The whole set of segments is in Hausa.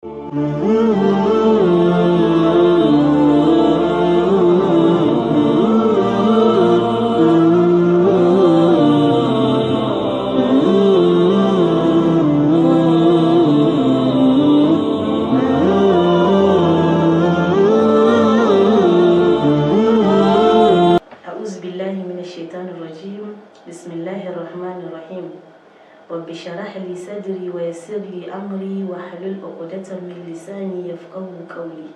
أعوذ بالله من الشيطان الرجيم. بسم الله الرحمن الرحيم. رب اشرح لي صدري ويسر لي أمري واحلل عقدة من لساني يفقهوا قولي.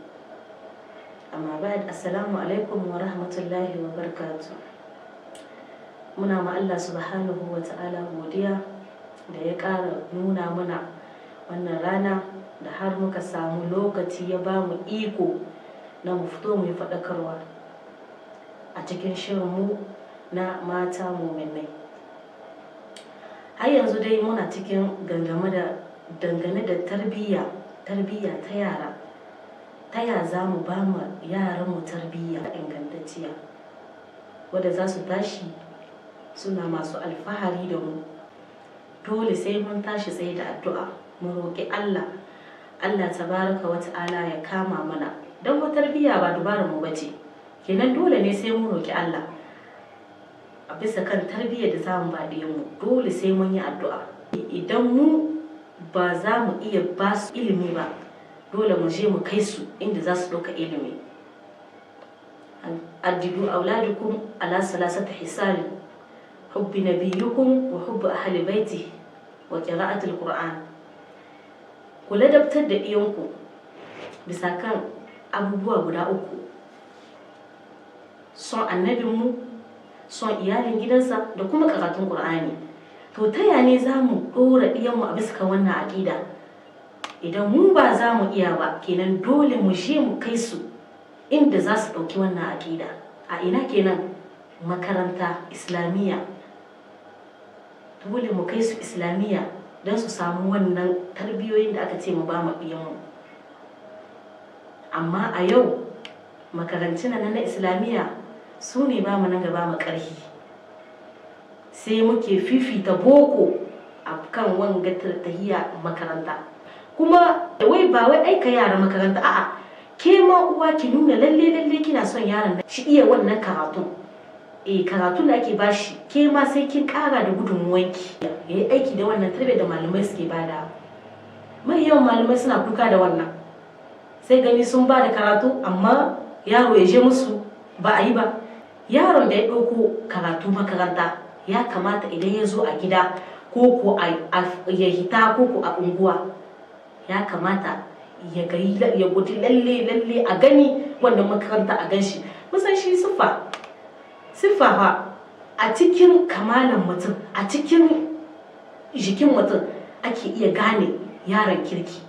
أما بعد، السلام عليكم ورحمة الله وبركاته. Muna ma Allah subhanahu wa ta'ala godiya da ya ƙara nuna mana wannan rana da har muka samu lokaci, ya ba mu iko na mu fito mu yi faɗakarwa a cikin shirinmu na Mata Muminai. Har yanzu dai muna cikin gangame da dangane da tarbiyya, tarbiyya ta yara. Ta ya za mu ba mu yaranmu tarbiyya ingantacciya wadda za su tashi suna masu alfahari da mu? Dole sai mun tashi tsaye da addu'a, mu roƙi Allah, Allah tabaraka wa ta'ala ya kama mana, don wa tarbiyya ba dubarar mu bace. Kenan dole ne sai mun roƙi Allah a bisa kan tarbiyyar da zamu ba mu. Dole sai mun yi addu'a. Idan mu ba za mu iya ba su ilimi ba, dole mu je mu kai su inda za su ɗauka ilimi. أدبوا أولادكم على ثلاثة خصال: حب نبيكم وحب أهل بيته وقراءة القرآن. Ku ladabtar da ɗiyanku bisa kan abubuwa guda uku: son annabinmu, son iyalin gidansa, da kuma karatun Ƙur'ani. To, ta ya ne za mu ɗora ɗiyanmu a bisa kan wannan aƙida idan mu ba za mu iya ba? Kenan dole mu je mu kai su inda za su ɗauki wannan aƙida. A ina kenan? Makaranta Islamiyya. Dole mu kai su Islamiyya don su samu wannan tarbiyoyin da aka ce mu ba mu ɗiyanmu. Amma a yau makarantun nan na Islamiyya su ne ba mu nan gaba mu ƙarfi, sai muke fifita boko a kan wanga tahiya makaranta. Kuma wai ba wai aika yara makaranta, a'a, ke ma uwa ki nuna lalle lalle kina son yaron shi iya wannan karatun, karatun da ake bashi. Ke ma sai kin kara da gudunmuwanki ya yi aiki da wannan tarbiyyar da malamai suke bada. Mai yawan malamai suna kuka da wannan, sai gani sun ba da karatu amma yaro ya je musu ba a yi ba. Yaron da ya ɗauko karatu makaranta, ya kamata idan ya zo a gida ko ya hita ko a unguwa, ya kamata ya ya guji lalle lalle a gani wannan makaranta, a ganshi. Musan shi siffa, siffa fa a cikin kamalan mutum, a cikin jikin mutum ake iya gane yaron kirki.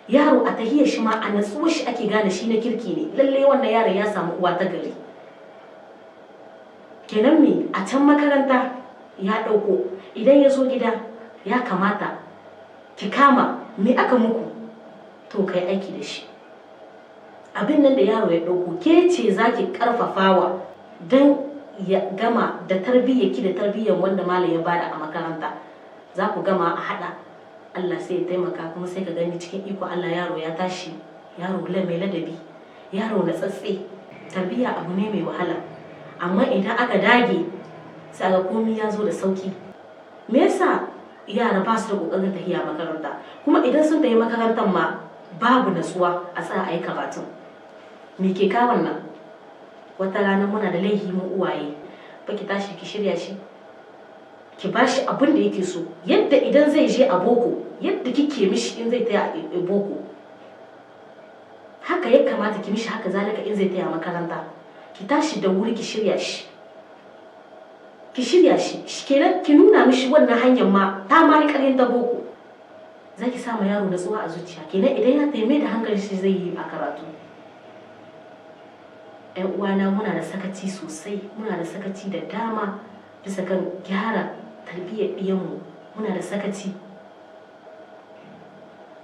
Yaro a tahiyar shi ma, a natsuwar shi ake gane shi na kirki ne, lalle wannan yaron ya samu uwa ta gari. Kenan me a can makaranta ya ɗauko, idan ya zo gida ya kamata ki kama me aka muku, to kai aiki da shi. Abin nan da yaro ya ɗauko, ke ce za ki ƙarfafawa don ya gama da tarbiyyar ki da tarbiyyar wanda malam ya bada a makaranta. Za ku gama a haɗa, Allah sai ya taimaka, kuma sai ka gani cikin iko Allah yaro ya tashi yaro mai ladabi, yaro na tsatse. Tarbiyya abu ne mai wahala, amma idan aka dage sai ga komai ya zo da sauki. Me yasa yara ba su da kokarin tafiya makaranta? Kuma idan sun tafi makarantar ma, babu natsuwa a tsaya a yi karatun. Me ke kawo wannan? Wata rana muna da laihi mu uwaye. Ba ki tashi ki shirya shi, ki ba shi abin da yake so, yadda idan zai je a boko, yadda kike mishi in zai taya a boko, haka ya kamata ki mishi. Haka zalika in zai taya makaranta, ki tashi da wuri ki shirya shi, ki shirya shi. Kenan ki nuna mishi wannan hanyar ma ta ma yi ƙarhin ta boko. Za ki sa ma yaro natsuwa a zuciya. Kenan idan ya taimai da hankali shi zai yi a karatu. Yan uwana, muna da sakaci sosai, muna da sakaci da dama bisa kan gyara tarbiyyar ɗiyanmu. Muna da sakaci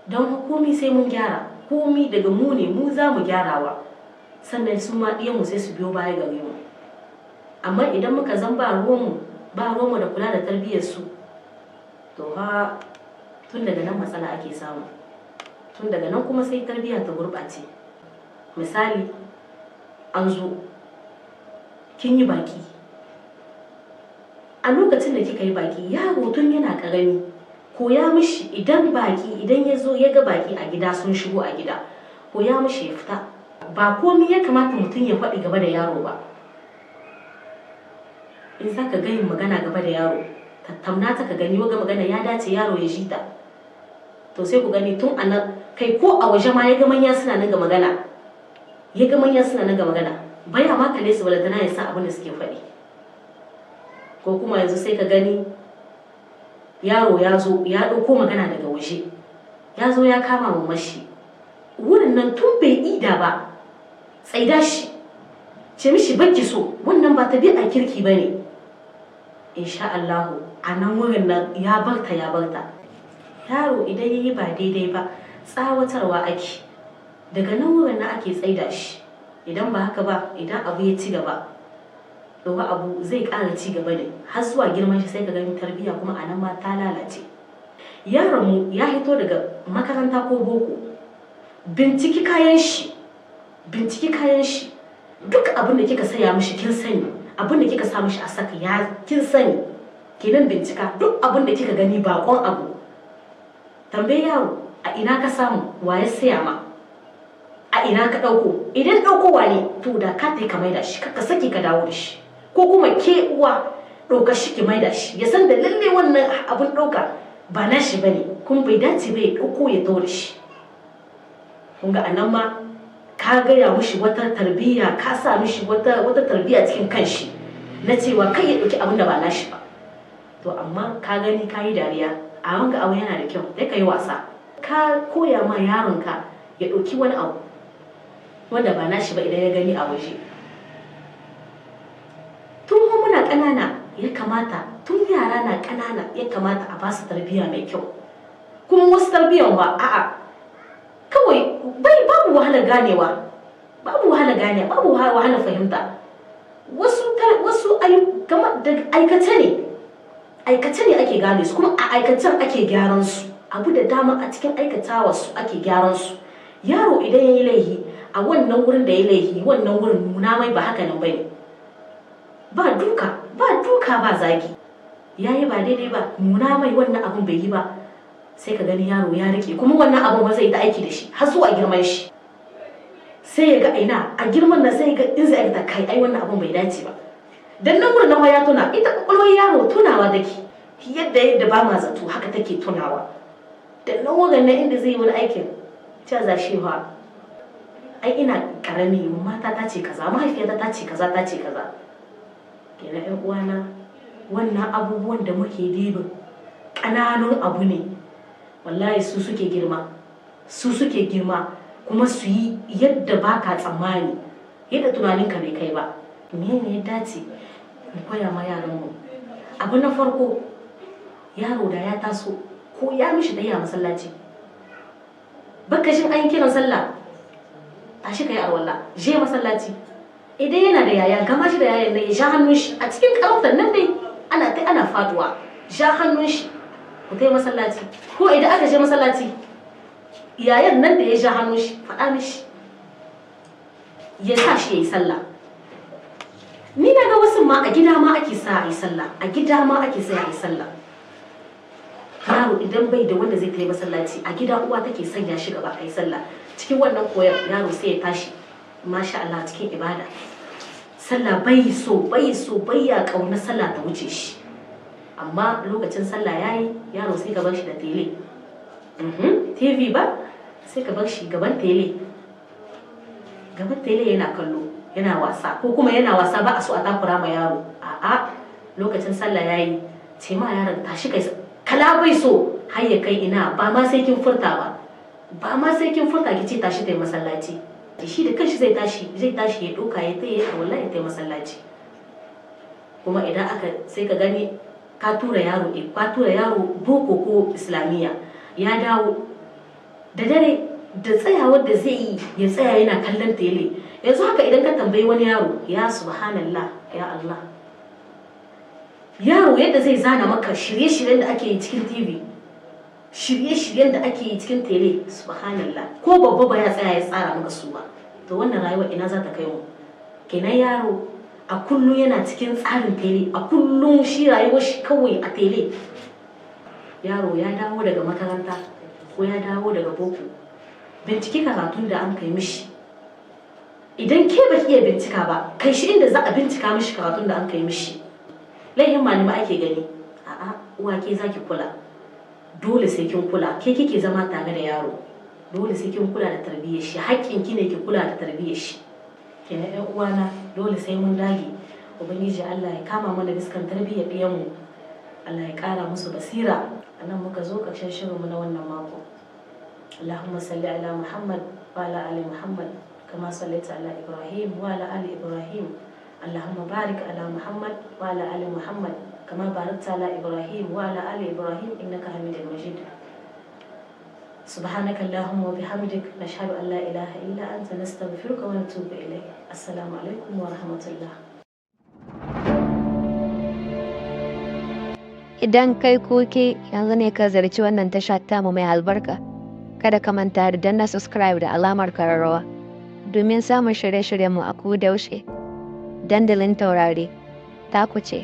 don komi sai mun gyara. Komi daga mu ne, mu za mu gyarawa, sannan su ma ɗiyanmu sai su biyo baya gare mu. Amma idan muka zan ba ruwanmu, ba ruwanmu da kula da tarbiyyar su, to ha tun daga nan matsala ake samu. Tun daga nan kuma sai tarbiyya ta gurɓace. Misali, an zo kin yi baki. A lokacin da kika yi baki, yaro tun yana ƙarami, koya mishi idan baki, idan ya zo ya ga baki a gida sun shigo a gida, koya mishi ya fita. Ba komai ya kamata mutum ya faɗi gaba da yaro ba. In za ka gayin magana gaba da yaro, tattamna ta ka gani waga magana ya dace yaro ya ji ta. To sai ku gani tun a nan, kai ko a waje ma ya ga manya suna nan ga magana, ya ga manya suna nan ga magana, baya ma kalle su balantana ya san abin da suke faɗi. Ko kuma yanzu sai ka gani yaro ya zo ya ɗauko magana daga waje, ya zo ya kama mamashi wurin nan, tun bai ida ba tsaida shi, ce mishi bakki so, wannan ba tabi'a kirki ba ne. Insha Allahu a nan wurin nan ya barta, ya barta. Yaro idan ya yi ba daidai ba, tsawatarwa ake, daga nan wurin nan ake tsaida shi. Idan ba haka ba, idan abu ya ci gaba, to abu zai ƙara ci gaba ne har zuwa girman shi, sai ka gani tarbiyya kuma a nan ma ta lalace. Yaron mu ya hito daga makaranta ko boko, binciki kayan shi, binciki kayan shi. Duk abin da kika saya mishi kin sani, abin da kika sa mishi a saka ya kin sani. Kenan bincika duk abin da kika gani bakon abu, tambayi yaro: a ina ka samu? Wa ya saya ma? A ina ka ɗauko? Idan ɗaukowa ne, to da ka ka maida shi, ka saki ka dawo da shi, ko kuma ke uwa ɗauka shi ki maida shi, ya san da lalle wannan abun ɗauka ba nashi bane, kuma bai dace ba ya ɗauko ya taho da shi. Kun ga anan ma ka gaya mishi wata tarbiyya, ka sa mishi wata tarbiyya cikin kanshi na cewa kai ya ɗauki abin da ba nashi ba. To amma ka gani ka yi dariya, a wanga abu yana da kyau, sai ka yi wasa, ka koya ma yaronka ya ɗauki wani abu wanda ba nashi ba idan ya gani a waje. Tun muna ƙanana ya kamata, tun yara na ƙanana ya kamata a basu tarbiyya mai kyau. Kuma wasu tarbiyyan ba a'a, kawai bai babu wahalar ganewa, babu wahalar ganewa, babu wahalar fahimta. Wasu wasu da aikace ne, aikace ne ake gane su, kuma a aikacen ake gyaran su. Abu da dama a cikin aikatawa su ake gyaran su. Yaro idan ya yi laihi, a wannan wurin da ya laihi, wannan wurin nuna mai ba haka nan bane. Ba duka, ba duka, ba zagi. Yayi ba daidai ba, nuna mai wannan abun bai yi ba, sai ka gani yaro ya rike, kuma wannan abun ba zai ta aiki da shi har zuwa girman shi. Sai ya ga ina a girman nan, sai ya ga in zai aikata, kai ai wannan abun bai dace ba. Dan nan wurin nan ya tuna. Ita kwakwalwar yaro tunawa take yadda ba ma zato, haka take tunawa. Da nan wurin nan inda zai yi wani aikin, cewa za shi fa, ai ina karami mata ta ce kaza, mahaifiyata ta ce kaza, ta ce kaza. Kenan ƴan uwana, wannan abubuwan da muke dibin ƙananun abu ne, wallahi su suke girma, su suke girma kuma su yi yadda baka tsammani, yadda tunaninka bai kai ba. Menene ya dace mu koya ma yaranmu? Abu na farko, yaro da ya taso, ko ya mishi da masallaci, baka jin an kiran sallah, tashi kai arwalla, je masallaci. Idan yana da yaya, gama shi da yayan nan, ya sha hannun shi a cikin karautar nan dai ana ta ana faduwa, sha hannun shi ku tai masallaci. Ko idan aka je masallaci, yayan nan da ya sha hannun shi, faɗa mishi ya sa shi ya yi sallah. Ni na ga wasu ma a gida ma ake sa a yi sallah, a gida ma ake sa a yi sallah. Yaro idan bai da wanda zai kai masallaci, a gida uwa take sanya shi gaba a yi sallah. Cikin wannan koyar, yaro sai ya tashi masha Allah cikin ibada. Sallah bai so, bai so, bai ya kauna sallah ta wuce shi. Amma lokacin sallah yayi, yaro sai ka bar shi da télé, TV ba, sai ka bar shi gaban télé, gaban télé yana kallo, yana wasa, ko kuma yana wasa. Ba a so a takura ma yaro. A'a, lokacin sallah yayi, ce ma yaron tashi kai kala, bai so har ya kai ina, ba ma sai kin furta ba, ba ma sai kin furta ki ce tashi tai masallaci. Shi da kanshi zai tashi, zai tashi ya doka ya tayi wallahi ya tai masallaci. Kuma idan aka sai ka gani ka tura yaro, ka tura yaro boko ko islamiyya, ya dawo da dare, da tsayawar da zai yi ya tsaya yana kallon télé. Yanzu haka idan ka tambayi wani yaro, ya subhanallah, ya Allah, yaro yadda zai zana maka shirye-shiryen da ake yi cikin TV. Shirye-shiryen da ake yi cikin tele, subhanallah, ko babba ba ya tsaya ya tsara maka su ba. To wannan rayuwa ina za ta kai mu? Kenan yaro a kullum yana cikin tsarin tele, a kullum shi rayuwar shi kawai a tele. Yaro ya dawo daga makaranta ko ya dawo daga boko, bincike karatun da an kai mishi. Idan ke baki iya bincika ba, kai shi inda za a bincika mishi karatun da an kai mishi. Laihin malama ake gani? A'a, uwa ke zaki kula. Dole sai kin kula, ke kike zama tare da yaro, dole sai kin kula da tarbiyyar shi. Haƙƙin ki ne ki kula da tarbiyyar shi. Kenan ƴan uwana, dole sai mun dage. Ubangiji Allah ya kama mana biskan tarbiyyar ɗiyanmu, Allah ya ƙara musu basira. A nan muka zo ƙarshen shirinmu na wannan mako. اللهم صل على محمد وعلى آل محمد كما صليت على إبراهيم وعلى آل إبراهيم. اللهم بارك على محمد وعلى آل محمد كما باركت على إبراهيم وعلى آل إبراهيم إنك حميد مجيد. سبحانك اللهم وبحمدك، نشهد أن لا إله إلا أنت، نستغفرك ونتوب إليك. السلام عليكم ورحمة الله. Idan kai ko ke yanzu ne ka ziyarci wannan tasha tamu mai albarka, kada ka manta da danna subscribe da alamar kararrawa domin samun shirye-shiryenmu a koda yaushe. Dandalin Taurari, taku ce.